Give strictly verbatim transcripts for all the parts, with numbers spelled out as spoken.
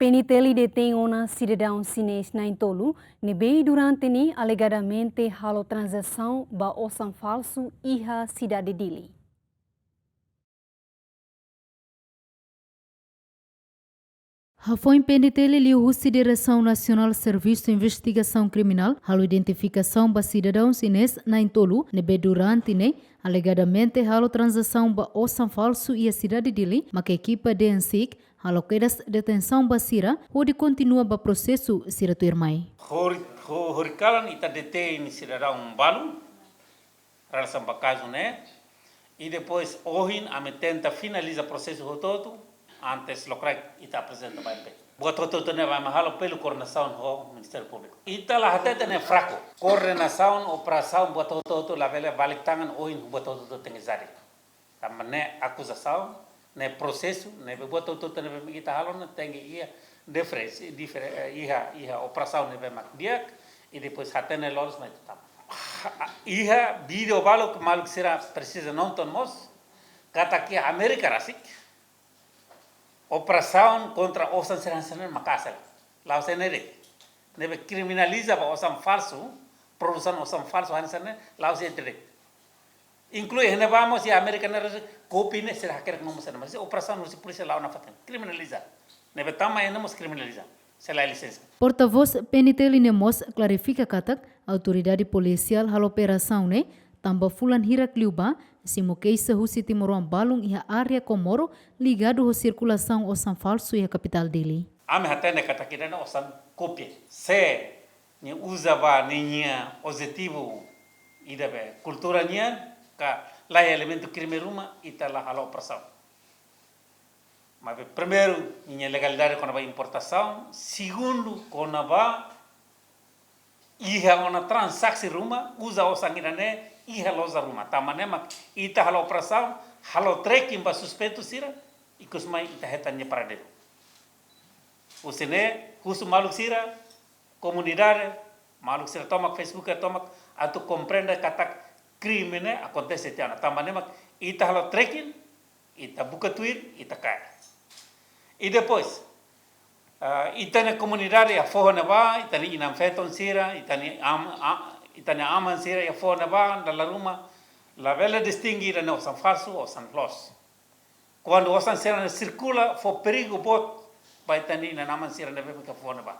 PNTL detein ona sidadaun xinés na'in-tolu ne'ebé durante ne'e alegadamente halo tranzasaun ba osan falsu iha sidade Dili. Hafoin PNTL liuhusi Diresaun Nasionál Servisu Investigasaun Kriminál halo identifikasaun ba sidadaun xinés na'in-tolu ne'ebé durante ne'e alegadamente halo tranzasaun ba osan falsu iha sidade Dili, mak ekipa DEAN-SIC halo kedas detensaun ba sira hodi kontinua ba prosesu sira tuirmai. Hori-, ho-, horikalan ita detein sidadaun balu relasaun ba kazu ne'e. I depois ohin ami tenta finaliza prosesu hotu-hotu antes lokraik ita aprezenta ba MP. Buat hotu-hotu ne'e ami halo pela koordenasaun ho Ministériu Públiku. Ita la hatete ne'e fraku. Koordenasaun, operasaun, buat hotu-hotu labele balik tangan, ohin buat hotu-hotu tenke jadi. Tanba ne'e akuzasaun, ne'e prosesu, ne'ebé buat hotu-hotu ne'ebé ita halo ne'e tenke iha diferensa, difere-, eh, iha, iha operasaun ne'ebé mak di'ak, i depois hatene loos mai tama. Iha vídeo balu ke maluk sira presiza nonton mós, katak iha Amérika rasik, operasaun kontra osan sira hanesan ne'e maka'as hela. La'ós ne'e de'it. Ne'ebé kriminaliza ba osan falsu, produsaun osan falsu hanesan ne'e, la'ós ne'e de'it. Inklui iha ne'ebá mós iha Amérika ne'e, kopia ne'e sira hakerek no mós ne'e, mas operasaun husi polísia la'o nafatin. Kriminaliza. Ne'ebé tama iha ne'e mós kriminaliza. Selae lisensa. Portavós PNTL ne'e mós klarifika katak autoridade polisiál halo operasaun ne'e tanba fulan hirak liubá, simu keixa husi timoroan balun iha área Comoro ligadu ho sirkulasaun osan falsu iha kapitál Dili. Ami hatene katak ida-ne'e osan kopia. Se nia uza ba ninia objetivu ida be kultura nian, ka laiha elementu krime ruma, ita la halo operasaun. Maibé primeiru, ninia legalidade kona-ba importasaun, segundu, kona-ba iha ona transaksi ruma, uza osan ida-ne'e iha loja ruma. Tanba ne'e mak ita halo operasaun, halo tracking ba suspeitu sira, ikus mai ita hetan nia paradeiru. Husi ne'e, husu maluk sira, komunidade, maluk sira tomak, Facebook tomak, atu komprende katak krime ne'e akontese tiha ona. Tanba ne'e mak ita halo tracking, ita buka tuir, ita kaer. I depois, ah, ita-nia komunidade iha foho ne'ebá, ita-nia inan-feton sira, ita-nia am-, a-, ita-nia aman sira iha foho ne'ebá, dala ruma, labele distinge ida-ne'e osan falsu, osan loos. Kuandu osan sira-ne'e sirkula, fó perigu boot ba ita-nia inan-aman sira ne'ebé iha foho ne'ebá.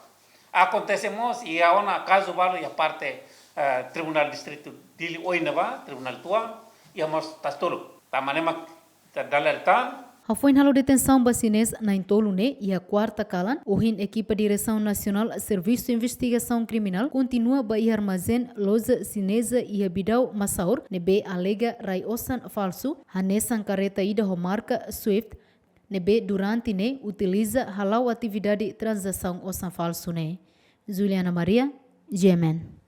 Akontese mós, iha ona kazu balu iha parte, eh, Tribunál Distritu Dili oin ne'ebá, Tribunál Tuan, iha mós Tasi Tolu. Tanba ne'e mak ita dala ida tan. Hafoin halo detensaun ba xinés na'in-tolu ne'e iha kuarta kalan, ohin ekipa Diresaun Nasionál Servisu Investigasaun Kriminál kontinua ba iha armazén loja xineza iha Bidau, Massaur, ne'ebé alega rai osan falsu, hanesan karreta ida ho marka Swift, ne'ebé durante ne'e utiliza hala'o atividade tranzasaun osan falsu ne'e. Juliana Maria, GMN.